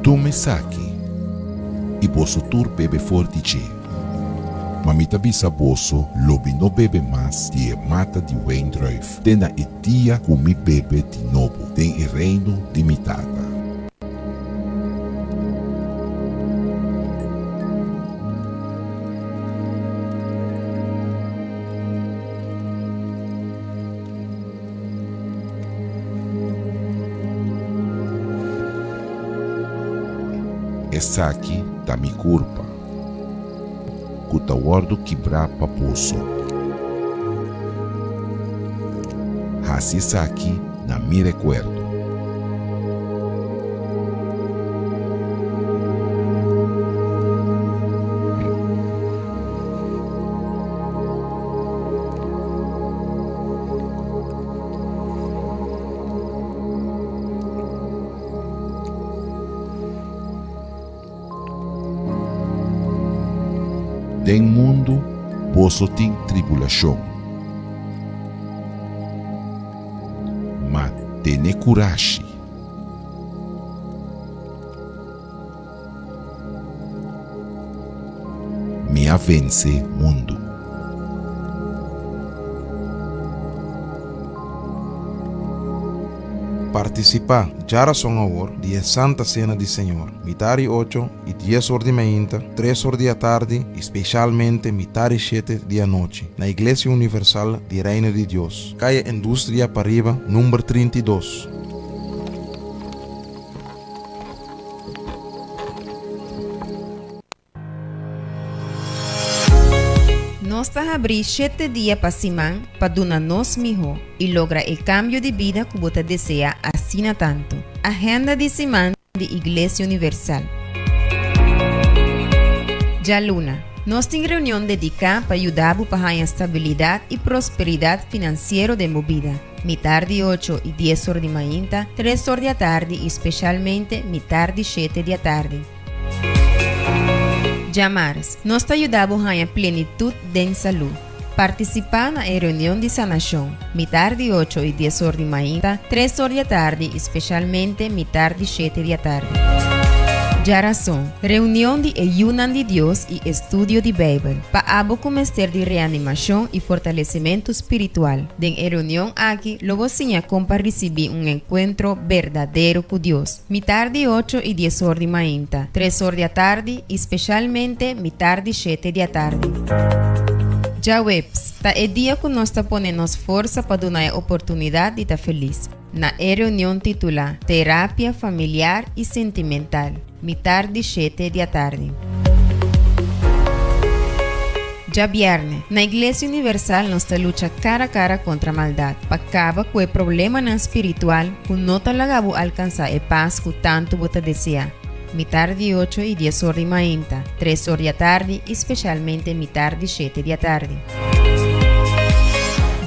Tome saki e boso tur bebe forte. Mamita bisa boso lobi no bebe mas di e mata di wijndruif. Tena e dia kumi bebe di nobo. Den e reino di mi tata. Esaki ta mi kurpa, ku ta wòrdu kibrá pa boso. Hasi esaki na mi rekuerdo. Den mundu boso tin tribulashon, ma tene kurashi. Mi a vense mundu. Partisipá djarason awor di e Santa Sena di Señor, mitar i ocho i dies or di mainta, tres or di atardi i speshalmente mitar i shete di anochi, na Iglesia Universal di Reino di Dios, Kaya Industria Pariba, number 32. Nos ta habrí shete dia pa siman pa duna nos mihó i logra e kambio di bida ku bo ta deseá asina tantu. Agenda di siman di Iglesia Universal. Djaluna, nos tin reunion dediká pa yuda bo pa haña stabilidat i prosperidat finansiero den bo bida. Mitar di ocho i dies or di mainta, tres or di atardi i speshalmente mitar di shete di atardi. Djamars, nos ta yuda bo haña plenitut den salú. Partisipá na e reunion di sanashon, mitar di ocho i dies or di mainta, tres or di atardi i speshalmente mitar di shete di atardi. Djarason, reunion di e yunan di Dios i estudio di Beibel, pa abo ku mester di reanimashon i fortalesimentu spiritual. Den e reunion aki lo bo siña kon pa risibí un enkuentro berdadero ku Dios, mitar di ocho i dies or di mainta, tres or di atardi i speshalmente mitar di shete di atardi. Djaweps ta e dia ku nos ta pone nos forsa pa duna e oportunidat di ta felis, na e reunion titulá Terapia Familiar i Sentimental. Mitar di shete di atardi. Djabièrnè, na Iglesia Universal nos ta lucha kara kara kontra maldat, pa kaba ku e problemanan spiritual ku no ta laga bo alkansá e pas ku tantu bo ta deseá. Mitar di ocho i dies or di mainta, tres or di atardi i speshalmente mitar di shete di atardi.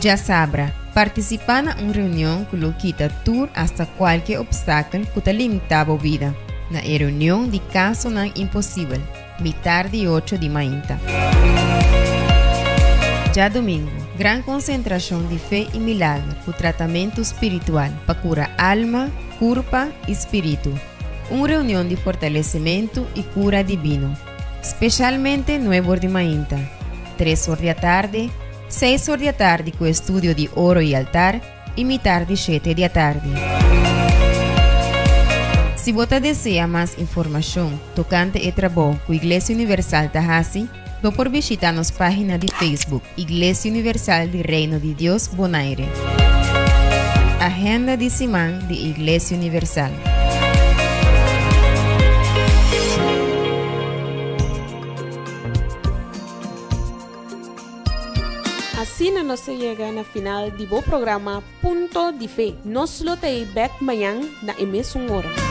Djasabra, partisipá na un reunion ku lo kita tur asta kualke opstakel ku ta limitá bo bida. Na e reunion di Kasonan Imposibel, mitar di ocho di mainta. Djadumingu, gran konsentrashon di fe i milager ku tratamentu spiritual pa kura alma, kurpa i spiritu. Un reunion di fortalesimentu i kura dibino. Speshalmente nuebe or di mainta, tres or di atardi, seis or di atardi ku estudio di oro i altar, i mitar di shete di atardi. Si bo ta desea mas informashon tokante e trabou ku Iglesia Universal ta hasi, bo por bishita nos página di Facebook, Iglesia Universal di Reino di Dios Bonaire. Agenda di siman di Iglesia Universal. Asina nos a yega na final di bo programa Punto di Fe. Nos lo ta ei bek mañan na e mesun ora.